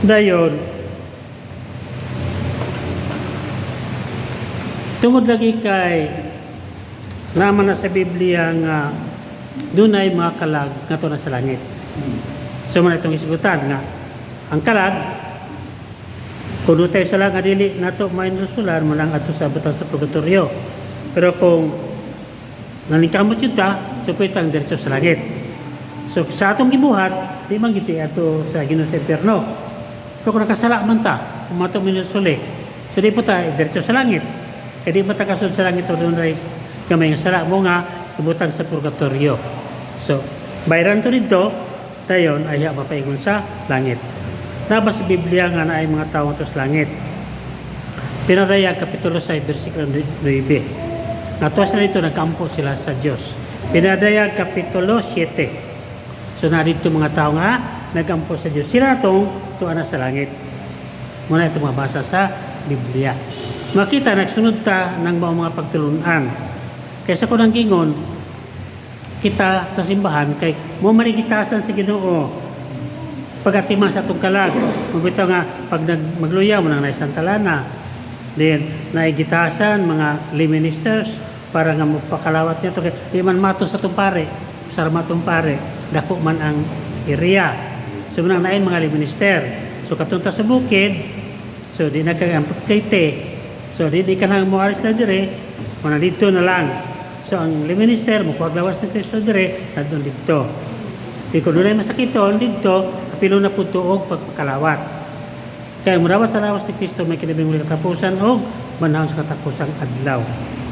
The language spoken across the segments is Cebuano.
Dayon, tungod lagi kay naman na sa Biblia nga dunay mga kalag nga na sa langit. So man itong isgutan nga ang kalag kung tayo sa lang nga dili nato mainusulan mo lang adto sa butang sa purgatorio. Pero kung naningkamot yun ta, so pwede tang diretso sa langit. So sa atong gibuhat, di man giti ato sa Ginoo sa impierno. Pero kung nakasala man ta, kung matong minusuli, so di po ta diretso sa langit. Kaya di mo ta kasunod sa langit o doon gamay nga sala mo nga ibutang sa purgatorio. So, bayran to dito, dayon ay mapaingon sa langit. Naba sa Biblia nga naay mga tao to sa langit. Pinadayag Kapitulo 6, versikulo 9. Natuwa sila dito, nagkampo sila sa Diyos. Pinadayag Kapitulo 7. So, narito mga tao nga nagampo sa Diyos. Sila itong tuwa na sa langit. Muna itong mabasa sa Biblia. Makita, nagsunod ta ng mga pagtulunan. Kaysa ko nang gingon, kita sa simbahan kay mo manigitasan sa Ginoo pagatima sa atong kalag mabitaw nga pag nag magluya mo nang naisang talana, then naigitasan mga lay ministers para nga magpakalawat niya to kay di man mato sa atong pare, sa matong pare dako man ang area. So nang nain mga lay minister, so katunta sa bukid, so di na kay ang plate, so di ka nang moalis na dire mo na dito na lang. So ang lay minister mo lawas ni Kristo dire adto dito. Di ko dunay masakiton didto, apilo na pud tuog pagpakalawat. Kaya murawat sa lawas ni Kristo may kinabing muli katapusan og manahon sa katapusang adlaw.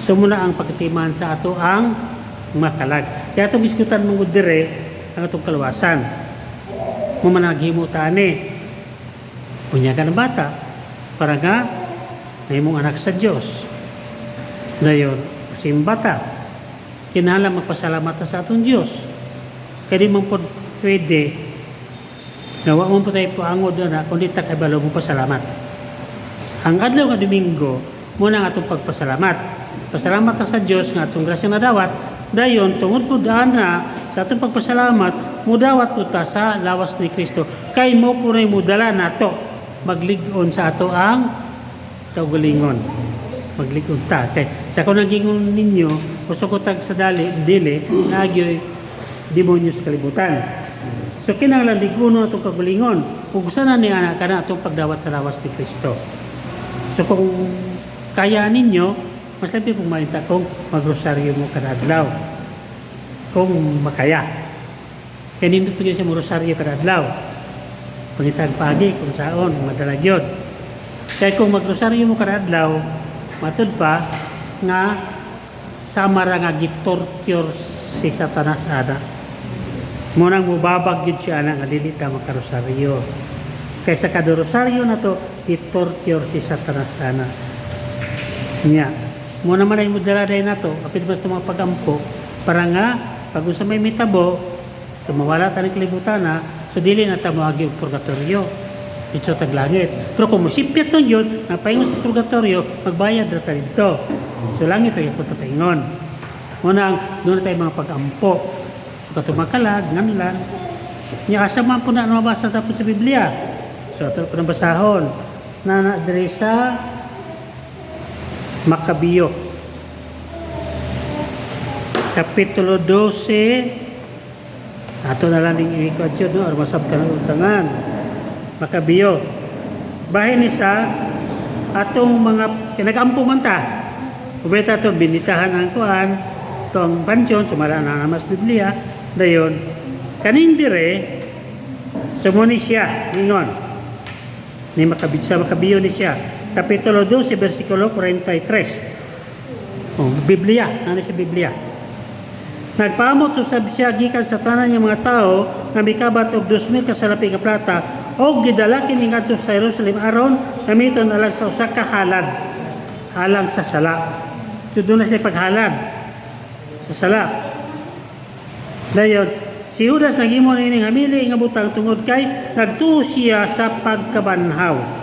So muna ang pagkatiman sa ato ang makalag. Kaya atong iskutan mong dire ang atong kaluwasan. Mo man naghimo tani. Unya ka ng bata para nga nahimong anak sa Dios. Dayon, simba ta. Kinahanglan magpasalamat ta sa atong Dios. Kaya di man po pwede nga wa man po tayo paangod na kundi ta kabalo mo pasalamat. Ang adlaw nga Domingo mo na ang atong pagpasalamat. Pasalamat ta sa Dios nga atong grasya nadawat. Dayon tungod po daan na sa atong pagpasalamat, mudawat po ta sa lawas ni Kristo. Kay mo po rin mudala nato maglig-on sa ato ang kaugalingon. Maglig-on ta. Kay sa kung nagingon ninyo, gusto ko tag sa dali, dili, naagyoy demonyo sa kalibutan. So kinahanglan liguno atong kaugalingon. Kung gusto na ni anak kana atong pagdawat sa lawas ni Kristo. So kung kaya ninyo, mas labi pong mainta kung magrosaryo mo kada adlaw. Kung makaya. Kaya nindot po siya mo rosaryo kada adlaw. Pangitag pagi kung saon, madala gyud. Kaya kung magrosaryo mo kada adlaw, matud pa nga samara nga gitorture si Satanas ana. Munang mubabag gyud siya ana nga dili ta makarosaryo. Kaysa kada rosaryo na to, gitorture si Satanas ana. Nya. Mo naman ay mudala day nato, apil ba sa mga pagampo para nga pag unsa may mitabo, tumawala ta ng kalibutan na, so dili na ta moagi og purgatorio. Dito tag langit. Pero kung mosipyat man yun, napaingon sa purgatorio, magbayad ra ta dito. So langit ra gyud ta paingon. Munang doon na tayo mga pag-ampo. So katumakalag, nganlan. Nya asa man po na mabasa tapos sa Biblia. So ato po nang basahon. Na na diri sa Makabiyo. Kapitulo 12. Ato na lang ning i-kwadyo no or masab ka ng utangan. Makabiyo. Bahin ni sa atong mga kinagampo man ta. Ubeta to binitahan ang kuan tong pansyon sumala na namas Biblia dayon kaning dire sumuni siya ingon ni Makabid sa Makabiyo ni siya Kapitulo 12 versikulo 43. Oh, Biblia, ano sa Biblia? Nagpaamot usab siya gikan sa tanan nga mga tawo nga mikabat og 2,000 ka salapi nga plata og gidala kini ngadto sa Jerusalem aron gamiton alang sa usa ka halad alang sa sala. So doon na siya paghalad sa sala. Dayon, si Judas naghimo niini nga hamili nga butang tungod kay nagtuo siya sa pagkabanhaw.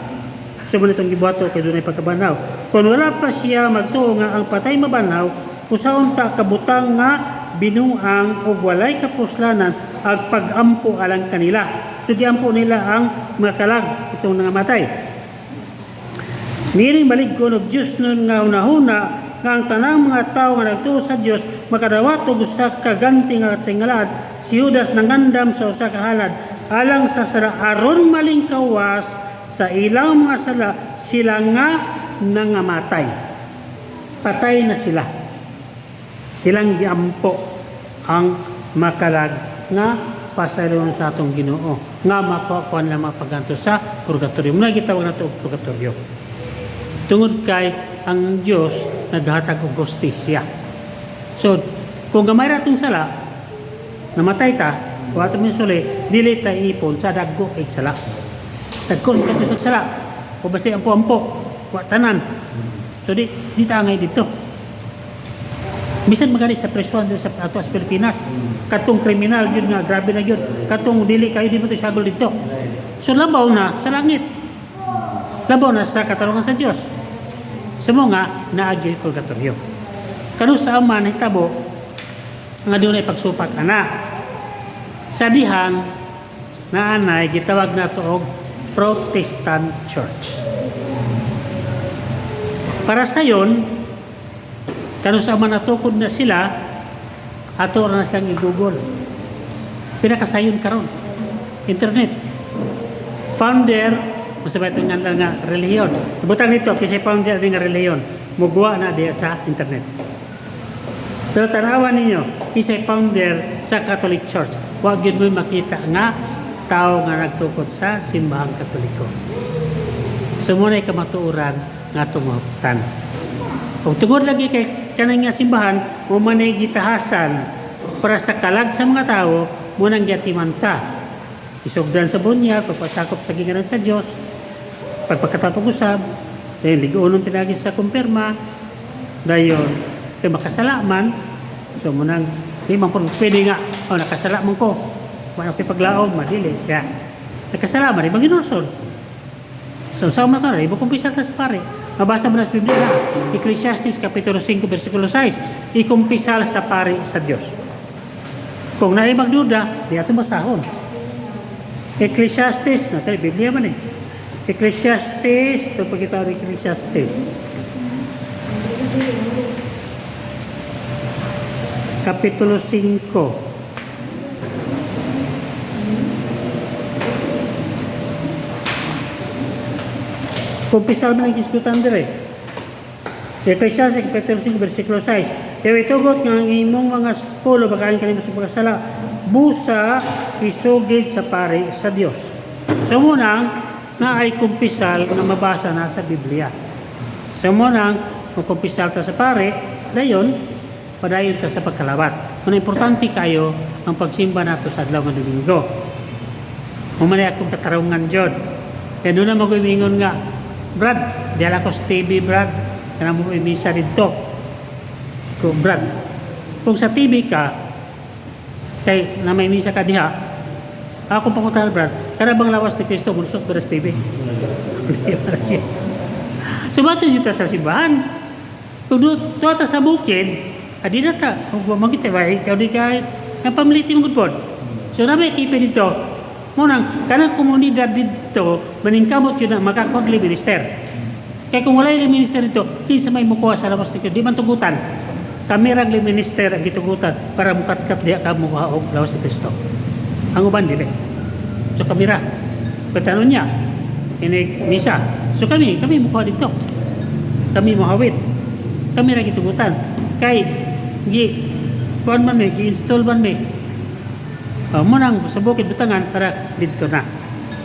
So mo itong gibuhato kay dunay pagkabanhaw. Kung wala pa siya magtuo nga ang patay mabanhaw, usaon ta kabutang nga Binuang ug walay kapuslanan ang pagampo alang kanila. So giampo nila ang mga kalag itong nangamatay. Niining balig-on og Dios nun nga hunahuna nga ang tanang mga tawo nga nagtuo sa Dios makadawat og usa ka ganti nga katingalaan, si Judas nangandam sa usa ka halad alang sa sala aron malingkawas sa ilang mga sala sila nga nangamatay. Patay na sila. Ilang giampo ang makalag nga pasayloon sa atong Ginoo nga makuha nila mga pagganto sa purgatorio. Muna gitawag nato og purgatorio. Tungod kay ang Dios naghatag og hustisya. So, kung gamay ra atong sala, namatay ta, wa ato suli, dili ta ipon sa dagko kay sala. Dagko sa katong sala. O basta ampo-ampo, wa tanan. So di ta angay dito. Bisan magani sa presuan dito sa ato sa Pilipinas. Katong kriminal yun nga, grabe na yun. Katong dili kayo di mo to isagol dito. So labaw na sa langit. Labaw na sa katarungan sa Dios. Sa mo nga naagi purgatorio. Kano sa ama nahitabo nga dunay pagsupak ana. Sa dihang naanay gitawag nato og Protestant Church. Para sayon, kano sa ama natukod na sila, ato ra na silang i-Google. Pinakasayon karon. Internet. Founder, masabay itong nga nga relihiyon. Ibutang nito, kasi founder nga relihiyon. Mugwa na diya sa internet. Pero tanawan ninyo, kisay founder sa Catholic Church. Wa gyud mo makita nga tao nga nagtukod sa simbahang Katoliko. So muna kamatuoran nga tungoptan. Ug tungod lagi kay kanang nga simbahan mo man ay gitahasan para sa kalag sa mga tao mo nang giatimanta. Isugdan sa bunyag, pagpasakop sa ginganan sa Dios, pagpagkatapos usab, dayon ligonon pinagi sa kumpirma, dayon kay makasala man, so munang di man po pwede nga, oh, nakasala man ko, wala ko'y paglaom, madili siya. Nakasala man, ibang ginuson. So, sa mga ka, iba kumpisal ka sa pare. Mabasa mo na sa Biblia, Ecclesiastes Kapitulo 5, versikulo 6, ikumpisal sa pare sa Dios. Kung naay magduda, di ato basahon. Ecclesiastes, na tayo, Biblia man eh. Ecclesiastes, ito pagkita ng Ecclesiastes. Kapitulo 5. Kumpisal man ang diskutan dire. Ecclesiastes Kapitulo 5, versikulo 6. Yaw itugot nga ang imong mga pulo bakain kanimo sa pagkasala, busa isugid sa pare sa Dios. So munang na ay kumpisal nga mabasa na sa Biblia. So munang magkumpisal ka sa pare, dayon padayon ka sa pagkalawat. Muna importante kayo ang pagsimba nato sa adlaw nga Domingo. Humanay akong katarungan jud. Kaya doon na mag-umingon nga, Brad, di ala ko sa TV, Brad. Kana mo imisa dito. Ko, Brad, kung sa TV ka, kay na may misa ka diha, ako pangutan, Brad, kana bang lawas ni Kristo mulusot ba sa TV? Hindi ba siya? So, bato dito sa simbahan. Kung doon ta sa bukid, adi na ta, kung magkita ba, ikaw di ka, ang pamiliti mo gud pod. So, na may kipi dito, munang, kanang komunidad dito, maningkamot yun na makakuha og minister. Kaya kung wala yung minister dito, kinsa may mukuha sa lawas ni Kristo, di man tugutan. Kami rang minister ang gitugutan para mukatkat diha ka mukuha og lawas ni Kristo. Ang uban dili. So kami ra. Pagtanon niya, ini misa. So kami mukuha dito. Kami muhawit. Kami ra gitugutan. Kay gi kuan man mi, gi-install man mi. Mo nang sa bukid butangan para didto na.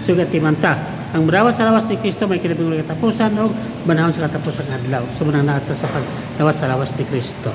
So gatimanta. Ang murawat sa lawas ni Kristo may kinabing katapusan o banahon sa katapusan ng adlaw. So munang naata sa pagdawat sa lawas ni Kristo.